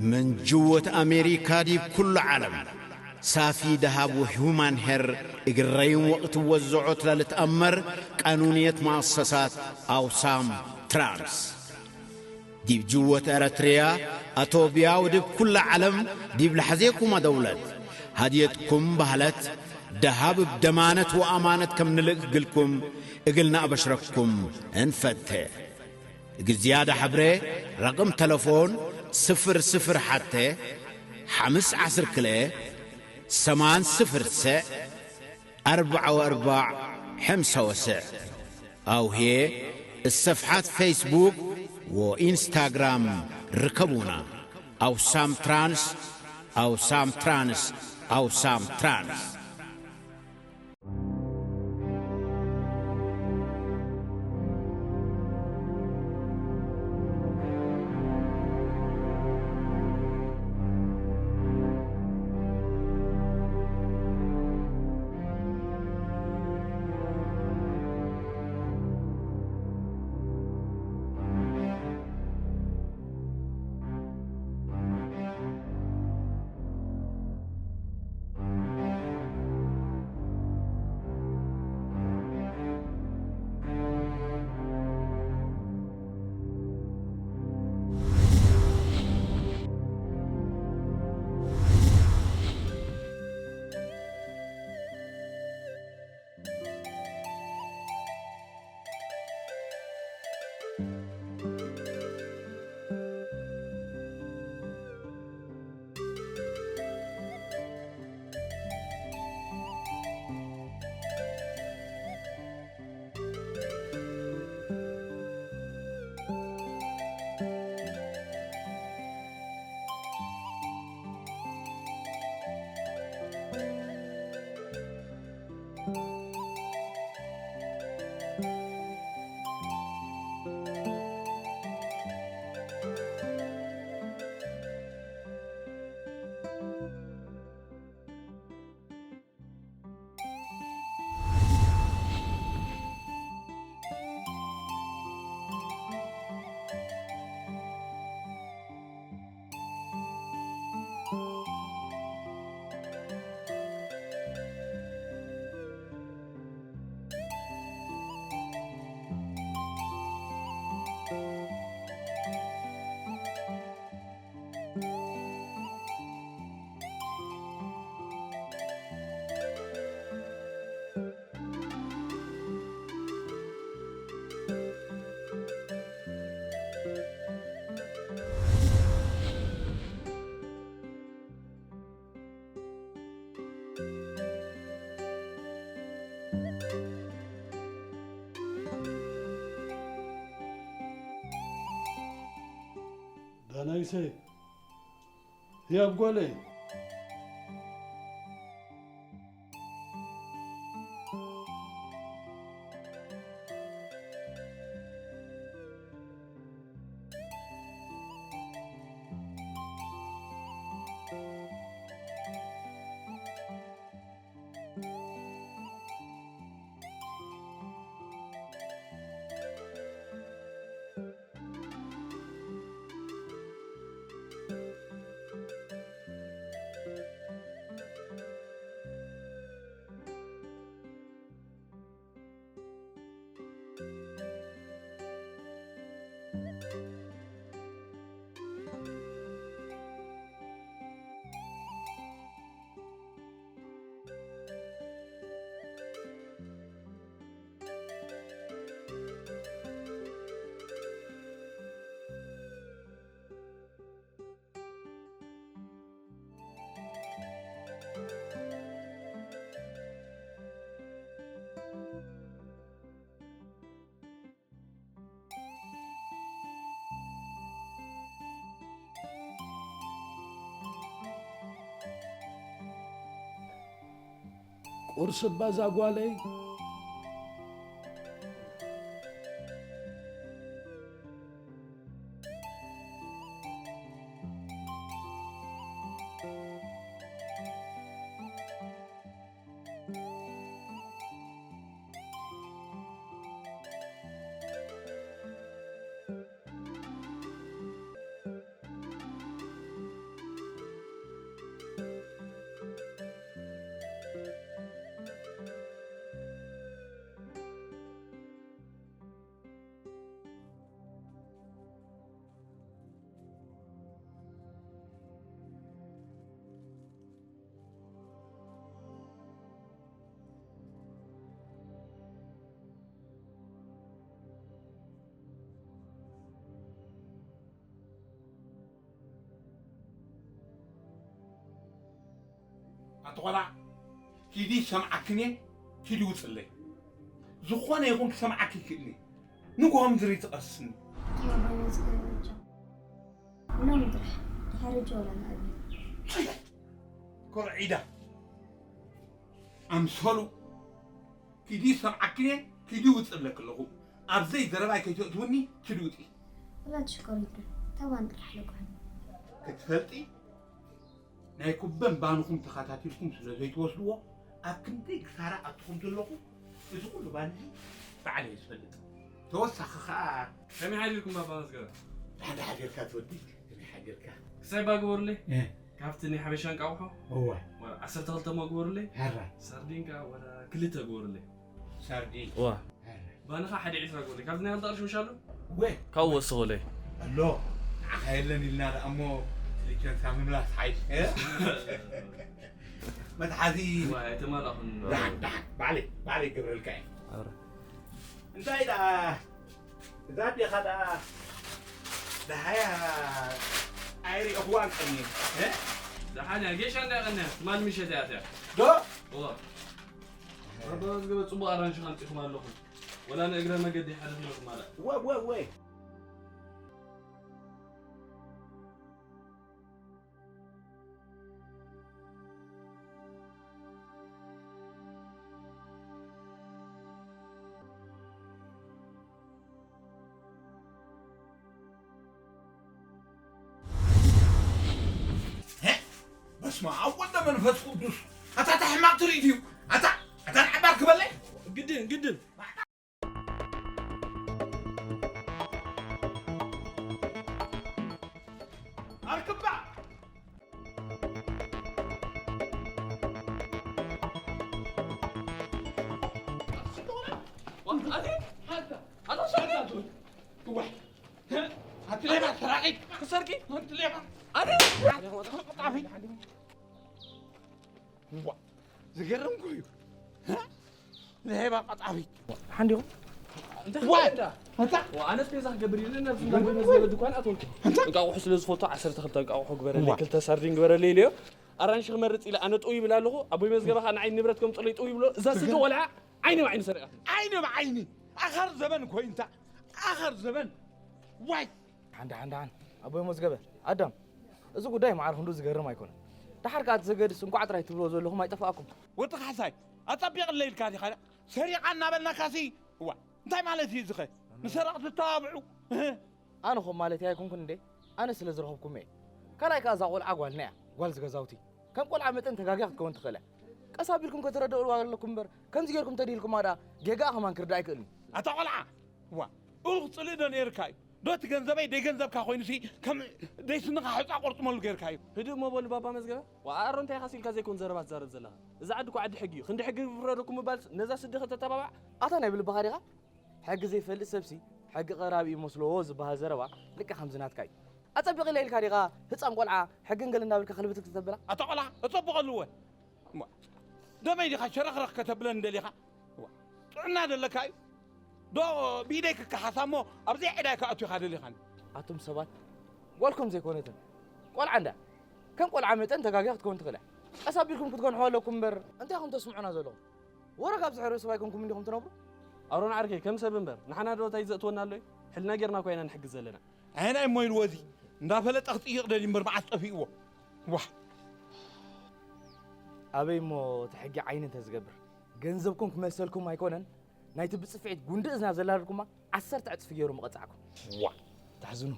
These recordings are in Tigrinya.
من جوة أمريكا ديب كل عالم، صافي دهب وهيومان هير إجرين وقت وزعوت للتأمر قانونية مؤسسات أوسام ترانس. ዲብ ጅወት ኤረትርያ፣ ኣቶብያ ወድብ ኩላ ዓለም ዲብ ለሐዜኩማ ደውለት፣ ሃድየትኩም ባህለት፣ ደሃብ እብ ደማነት ወኣማነት ከም ንልእክ ግልኩም እግልና ኣበሽረኩም እንፈቴ። እግል ዝያዳ ሐብሬ፣ ረቅም ተለፎን፣ ስፍር ስፍር ሐቴ፣ ሐምስ ዐስር ክልኤ፣ ሰማን ስፍር ሰዕ፣ ኣርባዕ ወኣርባዕ ሕምሳ ወሰዕ። ኣውሄ፣ እሰፍሓት ፌስቡክ ወኢንስታግራም ርከቡና። ኣውሳም ትራንስ፣ ኣውሳም ትራንስ፣ ኣውሳም ትራንስ። ዳናይሰ፣ ህያብ ጓለይ። ቁርሲ እባ እዛ ጓለይ። ኣቲ ቆልዓ፣ ኪዲ ሰምዓክን እየ፣ ኪዲ ውፅለይ። ዝኾነ ይኹን ክሰምዓክ ይክእልኒ። ንግሆ ምድሪ ትቐስኒ። ሎም ጥራሕ ድሕሪ ጆላ ንዕብዩ። ኮርዒዳ ኣምሰሉ። ኪዲ ሰምዓክን እየ፣ ኪዲ ውፅለክ ኣለኹ። ኣብዘይ ዘረባይ ከይተእትውኒ ኪዲ ውፂ። ወላ ትሽኮሪት ዶ? ተባን ጥራሕ ለቋኒ። ክትፈልጢ ናይ ኩበን ባንኹም ተኸታቲልኩም ስለ ዘይትወስድዎ ኣብ ክንደይ ክሳራ ኣትኹም ዘለኹ። እዚ ኩሉ ባንዚ ባዕለ ይፈልጥ። ተወሳኺ ኸዓ ከመይ ሓዲርኩም ባባ መስገረ? ሓደ ሓዲርካ ትወዲ ከመይ ሓዲርካ? ክሳይ ባ ግበሩለይ። እ። ካብቲ ናይ ሓበሻ እንቃቑሖ እዋ። ወላ ዓሰርተ ክልተ ሞ ግበሩለይ። ሐራ። ሳርዲን ከኣ ወላ ክልተ ግበሩለይ። ሳርዲን። ዋ። ሐራ። ባንኻ ሓደ ዕስራ ግበሩለይ። ካብቲ ናይ ክልተ ቅርሺ ምሻሉ? ወይ። ካብኡ ወስኹለይ። ኣሎ። ንዓኻ የለን ኢልና ደኣ እሞ ክልተ ምምላስ ሓይሽ። እ? መትሓዚ። ዋ፣ ኣይተማላኹን። ደሓን፣ ደሓን። ባዕለይ፣ ባዕለይ ይገብረልካ እየ። ኧረ። እንታይ ደኣ? እዛ ኣዴኻ ደኣ ደሃያ ኣይሪእኽዋን ቀኒየ። እ? ደሓን እያ፣ ጌሻ እንዳያ ቀኒያ፣ ትማል ምሸት እያ ኣትያ። ዶ? እዋ። ባባ መዝገበ ጽቡቕ ኣራንሺ ኣምጺኹም ኣለኹም። ወላ ንእግረ መገዲ ሓደ ኢለኹም ኣላ። ወ-፣ ወ-፣ ወይ። ሄ፣ በስመ ኣብ ወወልድ ወመንፈስ ቅዱስ። ኣታ፣ ኣታ ሕማቕ ትርኢት እዩ። ኣታ፣ ኣታ ንዓባር ክበለይ? ግድን፣ ግድን። ኣርክባ! ዋይ፣ ኣቲ ሌባ ሰራቒ! ክሰርቂ? ኣቲ ሌባ! ኣቲ! ዋ፣ ዝገርም እኮ እዩ። ሌባ ቀጣፊ። ሓንዲኹም? እንታይ ዋይ! ሓንዳ? ኣታ! ዋ፣ ኣነስ ቤዛ ክገብር ኢለ ናብ ዝንዳ ዝገርም መዝገበ እኮ። ድኳን ኣተውኩ። ኣታ! እንቃቑሑ ስለ ዝፈቱ ዓሰርተ ክልተ እንቃቑሑ ግበረለይ፣ ዋ። ክልተ ሳርዲን ግበረለይ ኢለዮ። ኣራንሺ ክመርጽ ኢለ ኣነ ጥው ይብል ኣለኹ። ኣቦይ መዝገበ ኸኣ ንዓይ ንብረት ከምጽለይ ጥው ይብሎ። እዛ ስዲ ዝገርም። ቆልዓ ዓይኒ ብዓይኒ ሰሪቓትኒ። ዓይኒ ብዓይኒ። ኣኸር ዘበን እኮ እዩ እንታ። ኣኸር ዘበን። ዋይ! ሓንዳ፣ ሓንዳ፣ ሓን። ኣቦይ መዝገበ፣ ኣዳም፣ እዚ ጉዳይ መዓር ክንዱ ዝገርም ኣይኮነን። ደሓር ከኣ እቲ ዘገድስ እንቋዕ ጥራይ ትብልዎ ዘለኹም ኣይጠፍኣኩም። ወዲ ካሕሳይ፣ ኣጸቢቕለይ ኢልካ ዲኻ? ሰሪቓ እናበልናካሲ፣ እዋ፣ እንታይ ማለት እዩ እዚ ኸ? ንሰረቕቲ ተባብዑ? ኣነ ኸም ማለተይ ኣይኮንኩን እንዴ? ኣነ ስለ ዝረኸብኩም እየ። ካልኣይ ከኣ እዛ ቆልዓ ጓልና እያ፣ ጓል ዝገዛውቲ። ከም ቆልዓ መጠን ተጋግያ ክትከውን ትኽእል እያ። ቀስ ኣቢልኩም ከተረድእዋ ኣለኩም እምበር፣ ከምዚ ጌርኩም ተድሂልኩማ ደኣ ጌጋኣ ከማን ክርዳእ ኣይክእልን እዩ። ኣታ ቆልዓ፣ እዋ፣ እኹ ጽልኢ ዶ ነይርካ እዩ? ዶ እቲ ገንዘበይ ደይ ገንዘብካ ኮይኑሲ ከም ደይ ስንኻ ሕጻ ቆርጥመሉ ጌርካ እዩ። ህድእ እሞ በሉ ባባ መዝገበ። ወኣሮ እንታይ ኢኻ ሲልካ ዘይኮን ዘረባ ትዛረብ ዘለኻ? እዚ ዓዲ እኮ ዓዲ ሕጊ እዩ። ክንዲ ሕጊ ይፍረደኩም ምባልስ ነዛ ስዲ ከተተባባዕ? ኣታ ናይ ብልብኻ ዲኻ? ሕጊ ዘይፈልጥ ሰብሲ ሕጊ ቀራቢ እዩ መስልዎ ዝበሃል ዘረባ ልክዕ ከምዚ ናትካ እዩ። ኣጸቢቕ ኢለ ኢልካ ዲኻ ህጻን ቆልዓ ሕግን ገለ እናበልካ ክልብትብት ተብላ? ኣታ ቆልዓ፣ እጸብቐሉ እወ። እሞ፣ ደመይ ዲኻ ሸረኽረኽ ከተብለኒ ደሊኻ? እዋ፣ ጥዕና ደለካ እዩ? ዶ ብኢደይ ክከሓሳ እሞ ኣብዘይ ዕዳይ ክኣቱ ኢኻ ደሊኻኒ? ኣቱም ሰባት፣ ጓልኩም ዘይኮነትን ቆልዓ እንዳ ከም ቆልዓ መጠን ተጋግያ ክትከውን ትኽእል እያ። ቀስ ኣቢልኩም ክትገንሕዋ ኣለኩም እምበር፣ እንታይ ኢኹም ተስምዑና ዘለኹም? ወረ ካብ ዝሕረሱ ኣይኮንኩም እንዲኹም ትነብሩ? ኣሮን ዓርከይ፣ ከም ሰብ እምበር፣ ንሓና ዶ እንታይ ዘእትወና ኣሎ እዩ? ሕልና ጌርና እኮ ኢና ንሕግዝ ዘለና። ኣየናይ እሞ ኢልዎ እዚ? እንዳፈለጠ ክጥይቕ ደልዩ እምበር መዓስ ጠፊእዎ? ዋህ! ኣበይ እሞ እቲ ሕጊ ዓይኒ እንተዝገብር፣ ገንዘብኩም ክመሰልኩም ኣይኮነን፣ ናይቲ ብጽፍዒት ጉንዲ እዝና ዘላልኩማ ዓሰርተ ዕጽፊ ገይሩ ምቐጻዕኩም። ዋ! ተሕዝኑ።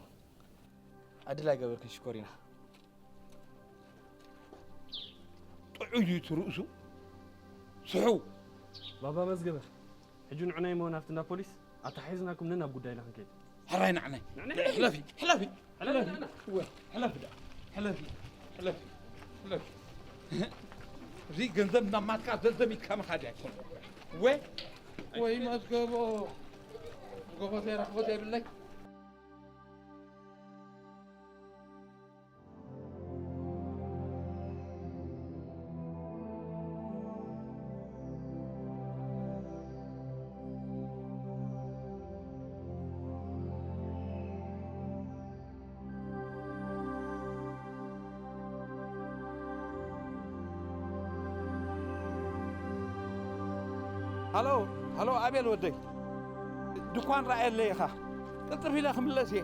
ዕድል ኣይገበርክን ሽኮሪና። ጥዑይ ድዩ እቲ ርእሱ? ስሑ! ባባ መዝገበ፣ ሕጂ ንዑናይ መሆን ኣብቲ እንዳ ፖሊስ ኣተሓሒዝናኩም ነናብ ጉዳይና ክንከይድ። ሕራይ ንዓናይ። ንዓናይ። ሕለፊ፣ ሕለፊ፣ ሕለፊ፣ ሕለፊ። ንዓና። እወ፣ ሕለፊ ደኣ። ሕለፊ፣ ሕለፊ፣ ሕለፊ። እዚ ገንዘብ ናብ ማትካ ዘዘሚትካ ምኻድ ኣይኮነን። እወ፣ ወይ መዝገቦ። መዝገቦ ዘይረኽቦ ዘይብለይ። ሃሎ፣ ሃሎ፣ ኣቤል ወደይ። ድኳን ረኣየለይ ኢኻ። ቅልጥፍ ኢለ ክምለስ እየ።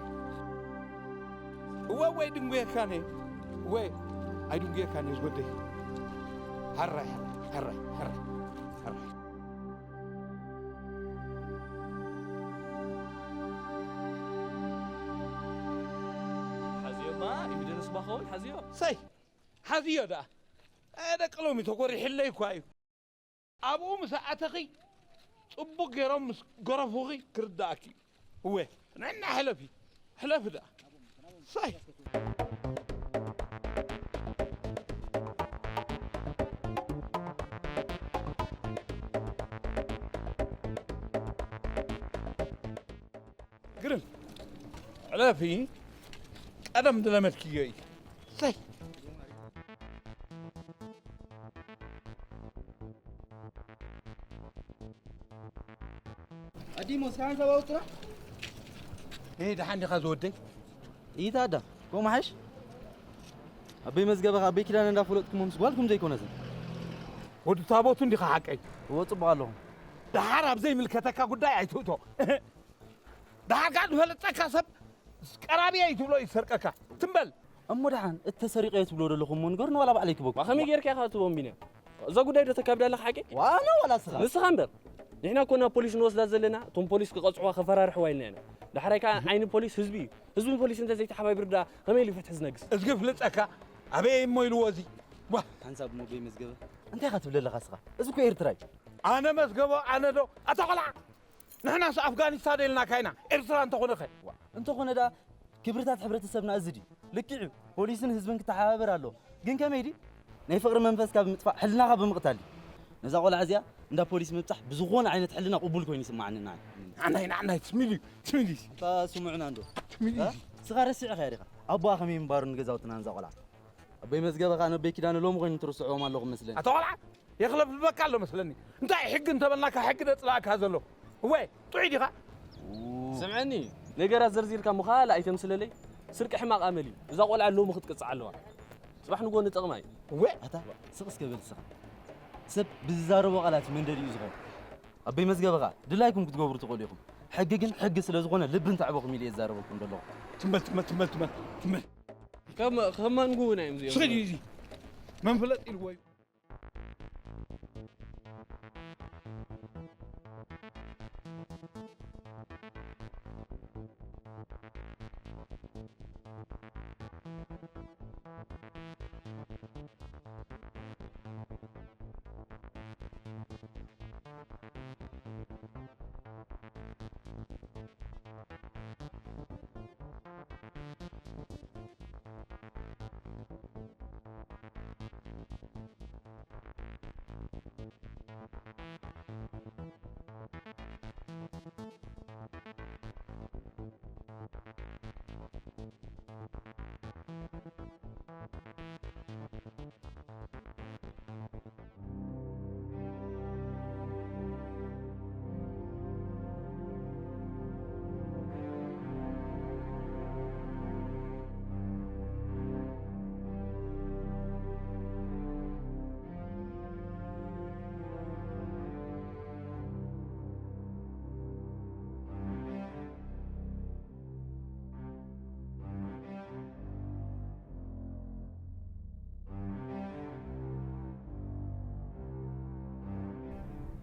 እወ፣ ወይ ድንጉየካን እየ። ወይ ኣይድንጉየካን እየ ዝወደይ። ሃራይ፣ ሃራይ፣ ሃራይ፣ ሃራይ። ሓዝዮ እባ፣ ኤቪደንስ እባ ኸውን ሓዝዮ። ሰይ፣ ሓዝዮ ደኣ። ኣየ ደቂ ሎሚ ተጎሪሕለይ እኳ እዩ። ኣብኡ ምስ ኣተኺ ጽቡቕ ገይሮም ምስ ገረፉኺ ክርድኣኪ እዩ። እወ፣ ንዕና ሕለፊ፣ ሕለፊ ደኣ። ሳይ። ግርም። ሕለፊ፣ ቀደም ዝለመድክዮ እዩ። ሳይ። ኣዲሞ፣ እስካን ሰባው ጥራ። እይ፣ ደሓን ዲኻ ዝወደይ? ኢታ ኣዳ፣ ከምኡ ሓይሽ? ኣበይ መዝገበኻ፣ ኣበይ ኪዳነ እንዳፈለጥኩሞ ምስ ጓልኩም ዘይኮነትን? ወዲ ታቦቱ እንዲኻ ሓቀይ? እወ፣ ጽቡቕ ኣለኹም። ደሓር ኣብ ዘይምልከተካ ጉዳይ ኣይትእቶ። ደሓር ከኣ ዝፈለጠካ ሰብ ቀራብየይ ትብሎ እዩ ዝሰርቀካ። ትም በል። እሞ ደሓን፣ እተሰሪቐዮ ትብሎ ዘለኹም እሞ ንገሩኒ፣ ዋላ ባዕለይ ክበኩም። ዋ፣ ከመይ ጌርካ ኢኻ ትህቦም ቢንያም? እዛ ጉዳይ ዶ ተካብዳ ኣለኻ ሓቂ? ዋና ዋላ ንስኻ? ንስኻ እምበር። ንሕና እኮ ናብ ፖሊስ ንወስዳ ዘለና፣ እቶም ፖሊስ ክቐጽዕዋ፣ ከፈራርሕዋ ኢልና ኢና። ዳሕራይ ከኣ ዓይኒ ፖሊስ ህዝቢ እዩ። ህዝብን ፖሊስን እንተ ዘይተሓባቢሩ ደኣ ከመይ ኢሉ ፍትሒ ዝነግስ? እዝጊ ፍልጠካ፣ ኣበይ እሞ ኢልዎ እዚ? ዋ! ሓንሳብ እሞ በይ መዝገበ፣ እንታይ ኢኻ ትብል ኣለኻ ንስኻ? እዚ እኮ ኤርትራ እዩ። ኣነ መዝገቦ፣ ኣነ ዶ? ኣታ ቆልዓ! ንሕናስ ኣፍጋኒስታን ኢልናካ ኢና፣ ኤርትራ እንተኾነ ኸ? ዋ፣ እንተኾነ ደኣ ክብርታት ሕብረተሰብና እዚ ድዩ? ልክዕ እዩ፣ ፖሊስን ህዝብን ክተሓባበር ኣለዎ። ግን ከመይ ድዩ? ናይ ፍቕሪ መንፈስካ ብምጥፋእ፣ ሕልናኻ ብምቕታል ድዩ? ነዛ ቆልዓ እዚኣ እንዳ ፖሊስ ምብጻሕ ብዝኾነ ዓይነት ሕልና ቅቡል ኮይኑ ይስምዓኒ ንዓይ። ንዓናይ፣ ንዓናይ፣ ትስሚል እዩ፣ ትስሚል እዩ። እታ ስምዑና እንዶ። ትስሚል እዩ። እ? ስኻ ረሲዕኻያ ዲኻ? ኣቦኣ ከመይ ምንባሩ ንገዛውትና ነዛ ቆልዓ? ኣቦይ መዝገበ ኸኣ ነቦይ ኪዳነ ሎሚ ኮይኑ ትርስዕዎም ኣለኹም መስለኒ። ኣታ ቆልዓ፣ የኽለፍልፈካ ኣሎ መስለኒ። እንታይ ሕጊ እንተበልናካ ሕጊ ደጽላእካ ዘሎ? እወ፣ ጥዑይ ዲኻ? ስምዐኒ፣ ነገራት ዘርዚርካ እሞ ካልእ ኣይተምስለለይ። ስርቂ ሕማቕ ኣመል እዩ። እዛ ቆልዓ ሎሚ ክትቅጻዕ ኣለዋ። ጽባሕ ንግሆ ንጥቕማ እዩ። እወ። ኣታ ስቕ እስከ በል ንስኻ። ሰብ ብዝዛረቦ ቃላት እዩ መንደሪኡ ዝኸውን። ኣቦይ መዝገበ ኸኣ ድላይኩም ክትገብሩ ትኽእሉ ኢኹም። ሕጊ ግን ሕጊ ስለ ዝኾነ ልቢ እንተዕበኹም ኢለ እየ ዝዛረበኩም ዘለኹ። ትም በል፣ ትም በል፣ ትም በል፣ ትም በል፣ ትም በል። ከም፣ ከም ማንጎ እውን እዮም እዚኦም። ስኸዲ እዚ መን ፍለጥ ኢልዎ እዩ።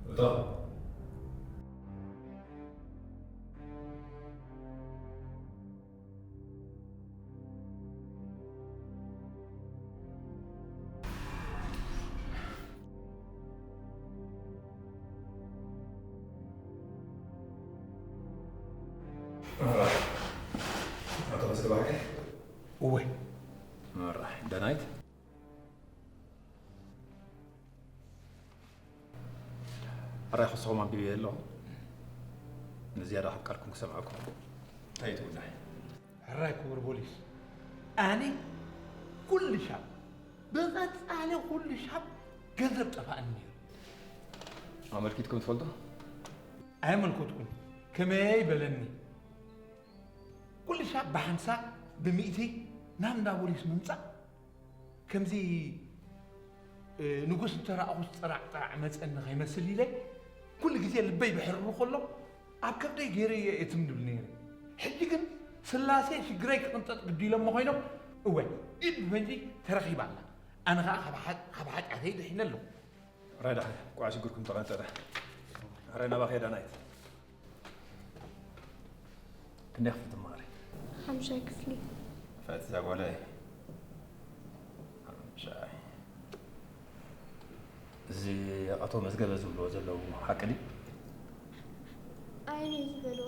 እታ ኣቶ መስል ባሕሪ? እወ። መራሕ ዳናይት? ሕራይ ክስኹም ኣንቢበዮ ኣለኹ። ንዝያዳ ካብ ቃልኩም ክሰምዐኩም። እንታይ ትውዳሕ? ሕራይ ክቡር ፖሊስ፣ ኣነ ኩሉ ሻብ፣ ብቐጻሊ ኩሉ ሻብ ገንዘብ ጠፋእኒ ነይሩ። ኣመልኪትኩም ትፈልጡ? ኣየመልከትኩን። ከመይ በለኒ። ኩሉ ሻብ ብሓምሳ ብሚእቲ ናብ እንዳ ፖሊስ ምምጻእ ከምዚ፣ እ፣ ንጉስ እንተረኣኹስ ጥራዕ ጥራዕ መጸኒ ከይመስል ኢለ ኩሉ ግዜ ልበይ ብሕርሩ ከሎ ኣብ ከብደይ ገይረዮ እየ ትም ድብል ነይረ። ሕጂ ግን ስላሴ ሽግረይ ክቕንጠጥ ግዲሎሞ ኮይኖም፣ እወ፣ ኢድ ብፈንጂ ተረኺባ ኣላ። ኣነ ኸዓ ካብ ሓ-፣ ካብ ሓጢኣተይ ድሒነ ኣለኹ። ራይ ደሓን፣ ቋዕ ሽግርኩም ተቐንጠጠ። ራይ ናባኸ ዳናይት። ክንደይ ክፍሊ ትመሃሪ? ሓምሻይ ክፍሊ። ፈት ዘጎለ። ሓምሻይ። እዚ ኣቶ መዝገበ ዝብልዎ ዘለዉ ሓቂ ድዩ? ኣየነይ ዝበልዎ?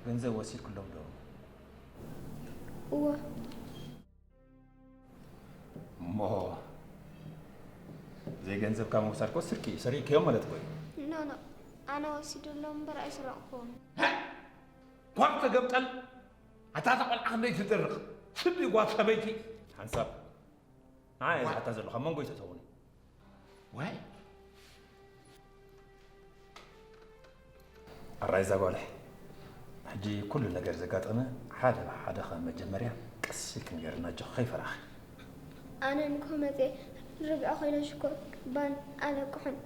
ገንዘብ ወሲድኩሎም ዶ? እወ። እሞ ዘይገንዘብካ ምውሳድ እኮ ስርቂ እዩ። ሰሪቅካዮም ማለት እኮ እዩ። ኖ፣ ኖ። ኣነ ወሲደሎም እምበር ኣይሰረቕኩዎምን። ኳብ ተገምጠል። ኣታ እታ ቆልዓ ክንደይ ትደርቕ። ስዲ ጓል ሰበይቲ። ሓንሳብ። ንዓይ እየ ዋይ። ዝሓታ ዘለኹ። ኣብ መንጎ ይተእተውኒ። ዋይ። ኣራይ እዛ ጓል፣ ሕጂ ኩሉ ነገር ዘጋጠመ ሓደ ብሓደ ከም መጀመርያ ቀስ ኢልኪ ንገርና ኣጆኺ፣ ከይፈራኺ። ኣነ እንኮ መጽየ ርብዒ ኮይነ ሽኮር ባን ኣለቅሑን።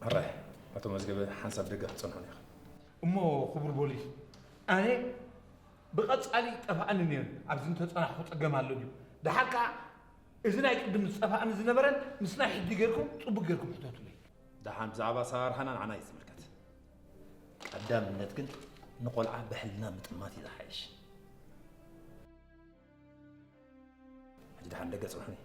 ሕራይ፣ ኣቶ መዝገበ ሓንሳብ ደገ ክትጸንሑን ኢኹም። እሞ ክቡር ፖሊስ፣ ኣነ ብቐጻሊ ጠፍኣኒ ነይሩ። ኣብዚ እንተጸናሕኩ ጸገም ኣሎ ድዩ? ደሓር ከኣ እዚ ናይ ቅድም ዝጠፍኣኒ ዝነበረን ምስ ናይ ሕጂ ጌርኩም ጽቡቕ ጌርኩም ሕተቱለይ። ደሓን ብዛዕባ ኣሰራርሓና ንዓና እዩ ዝምልከት። ቀዳምነት ግን ንቖልዓ ብሕልና ምጥማት እዩ ዝሓይሽ። ሕጂ ደሓን ደገ ጽንሑኒ።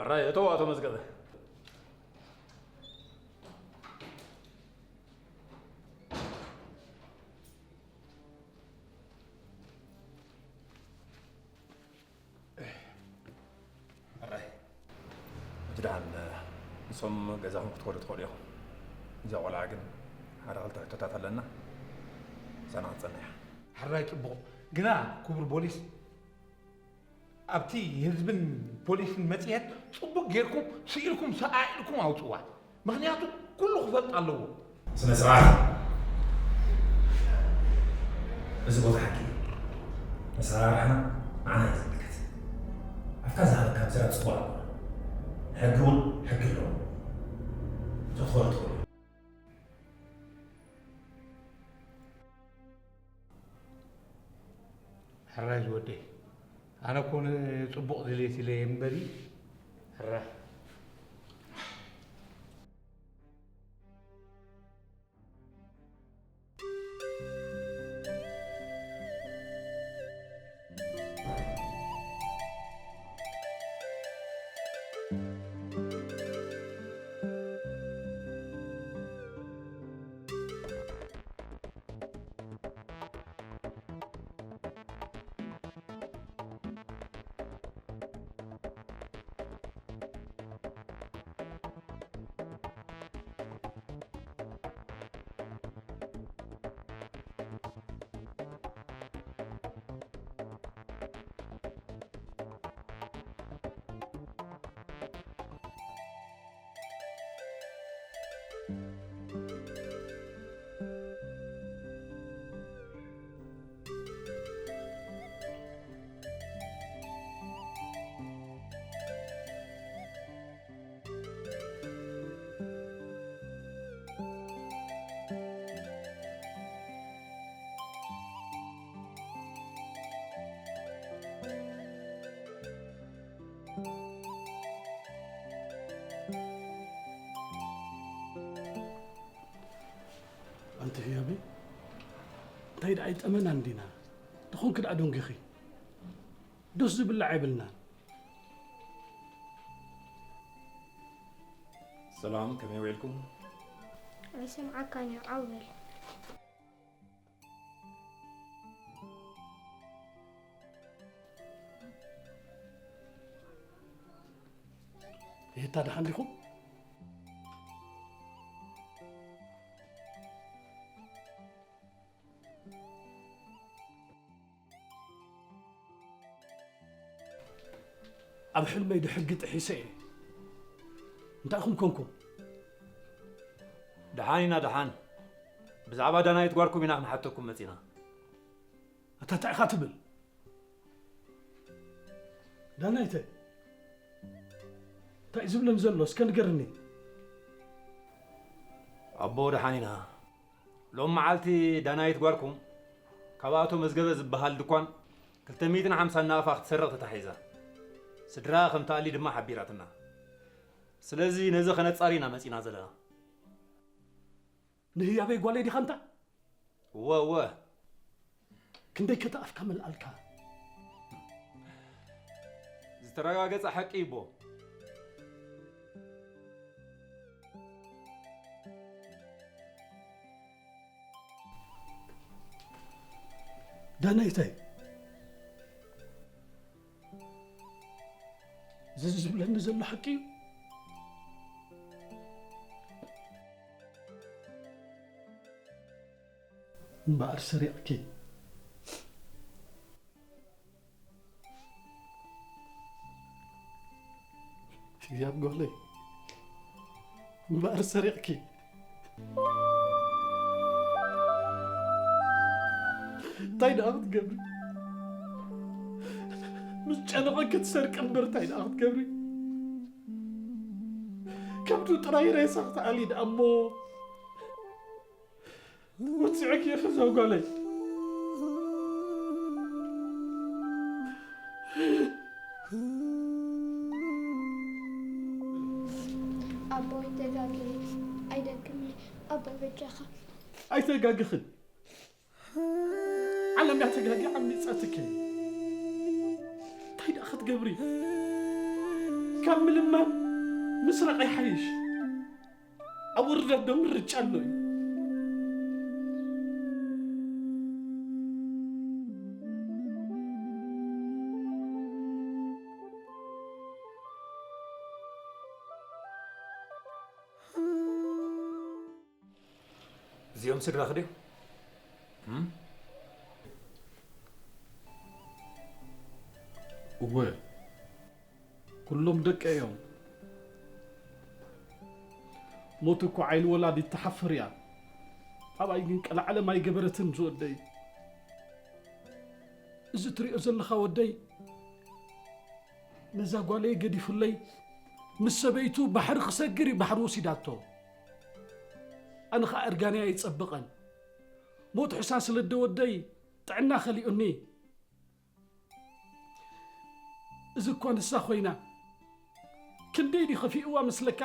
ኣራይ፣ እተው ኣቶ መዝገበ። ኣራይ፣ ሕጂ ደሓን ንሶም ገዛኹም ክትከዱ ትኽእሉ ኢኹም። እዛ ቆልዓ ግን ሓደ ክልተ ሕቶታት ኣለና፣ እሳና ክትጸንሕ እያ። ሕራይ ጽቡቕ። ግና ክቡር ፖሊስ፣ ኣብቲ ህዝብን ፖሊስን መጽሔት ጽቡቕ ጌርኩም ስኢልኩም ሰኣኢልኩም ኣውጽዋ። ምኽንያቱ ኩሉ ክፈልጥ ኣለዎ። ስነ ስርዓት። እዚ ቦታ ሕጊ እዩ። መሰራርሕና ንዓና እዩ ዝምልከት። ኣፍካ ዝሃበካ ምዝራብ ጽቡቕ ኣይኮነን። ሕጊ እውን ሕጊ ኣለዎ። እቶ ትኸዱ ትኸዱ። ሕራይ ዝወደይ፣ ኣነ እኮ ንጽቡቕ ድሌት ኢለ እየ እምበሪ። ሕራይ። ኣንቲ ህያበይ፣ እንታይ ደኣ ኣይጠመናን ዲና? ተኾንኪ ደኣ ደንጊኺ። ዶስ ዝብላዕ የብልናን። ሰላም፣ ከመይ ውዒልኩም? ኣይሰምዓካን እዩ፣ ዓው በል። እታ ደሓን ዲኹም? ኣብ ሕልመይ ዶ ሕጊ ጥሒሰ እየ? እንታይ ኢኹም ኮንኩም? ደሓን ኢና፣ ደሓን። ብዛዕባ ዳናይት ጓልኩም ኢና ክንሓተኩም መጺና። ኣታ እንታይ ኢኻ ትብል? ዳናይተ፣ እንታይ እዩ ዝብለኒ ዘሎ? እስከ ንገርኒ። ኣቦ፣ ደሓን ኢና። ሎም መዓልቲ ዳናይት ጓልኩም ካብ ኣቶ መዝገበ ዝበሃል ድኳን ክልተ ሚእትን ሓምሳን ናቕፋ ክትሰርቕ ተታሒዛ። ስድራ ከም ትኣሊ ድማ ሓቢራትና። ስለዚ ነዚ ከነጻሪ ኢና መጺና ዘለና። ንህያበይ ጓለይ ዲኻ እንታ? እወ፣ እወ። ክንደይ ከ እቲ ኣፍካ መልኣልካ? ዝተረጋገጸ ሓቂ እዩ፣ ኣቦ። ዳናይተይ፣ እዚ ዝብለኒ ዘሎ ሓቂ እዩ? እምበኣር ሰሪቕኪ። ህያብ ጓለይ፣ እምበኣር ሰሪቕኪ። እንታይ ደኣ ክትገብሪ? ምስ ጨነቐኪ ክትሰርቂ እምበር እንታይ ደኣ ክትገብሪ? ከብዱ ጥራይ ሬሳ ክትኣሊ ደኣ እሞ። ወጺዕኪ ኢኺ እዛ ጓለይ። ኣቦይ ተጋግየ ኣይደግምኒ። ኣቦይ በጃኻ። ኣይተጋግኽን። ዓለም እያ ተጋግያ ዓሚጻትኪ። እንታይ ደኣ ክትገብሪ? ካብ ምልማን ምስራቕ ይሓይሽ። ኣብ ውርደት ዶ ምርጫ ኣሎ እዩ? እዚኦም ስድራኺ ድዮም? እም? እወ፣ ኩሎም ደቀይ እዮም። ሞት እኮ ዓይኒ ወላዲት ትሓፍር እያ። ኣባይ ግን ቀልዓለም ኣይገበረትን ዝወደይ። እዚ ትሪኦ ዘለኻ ወደይ ነዛ ጓለይ ገዲፉለይ ምስ ሰበይቱ ባሕሪ ክሰግር እዩ ባሕሪ ወሲዳቶ። ኣነ ኸኣ እርጋነይ ኣይጸብቐን። ሞት ሕሳስ ለደ ወደይ ጥዕና ከሊኡኒ። እዚ እኳ ንሳ ኮይና ክንደይ ድዩ ከፊእዋ መስለካ?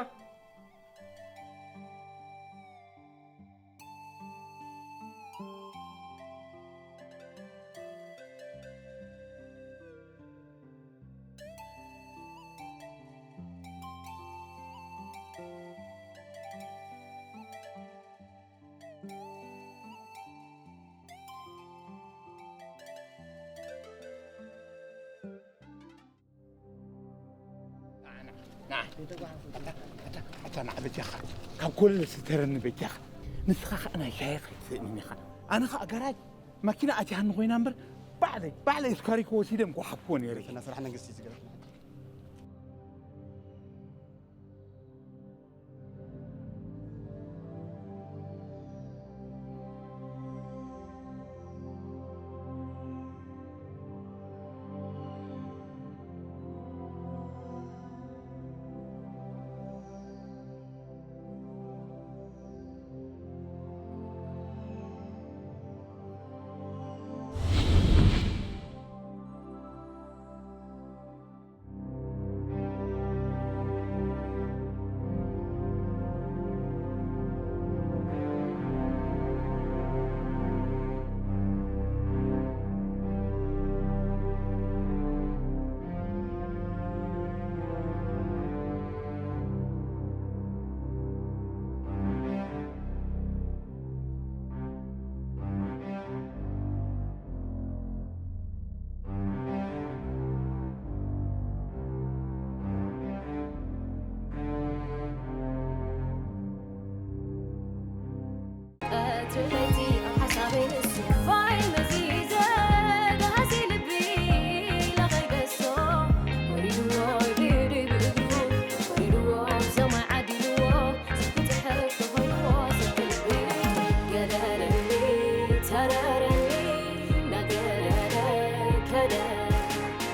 ኣታ ንዓ በጃኻ ካብ ኮለል ስተረኒ በጃኻ። ንስኻ ኸዓ ናይ ሻሂ ኸይትስእንን ኢኻ። ኣነ ኸዓ ገራጅ ማኪና ኣትያኒ ኮይና እምበር ባዕለይ ባዕለይ እስካሪኮ ወሲደ ምጎሓፍክዎ ነይረ። እና ስራሕ መንግስቲ ዝገርም ቀትሪ ለይቲ ኣብ ሓሳበይ ንሱ ፋይል መዚዘ፣ ጋህሲ ልቢ ኢለ ከይገሶ፣ ወሪድዎ ኢዱ ብእግሩ፣ ወሪድዎ ኣብ ሰማይ ዓዲልዎ፣ ስንኩ ትሕት ተኾይንዎ፣ ስንኩ ልቢ ገደረኒ፣ ተረረኒ፣ እናገረደ ከደ።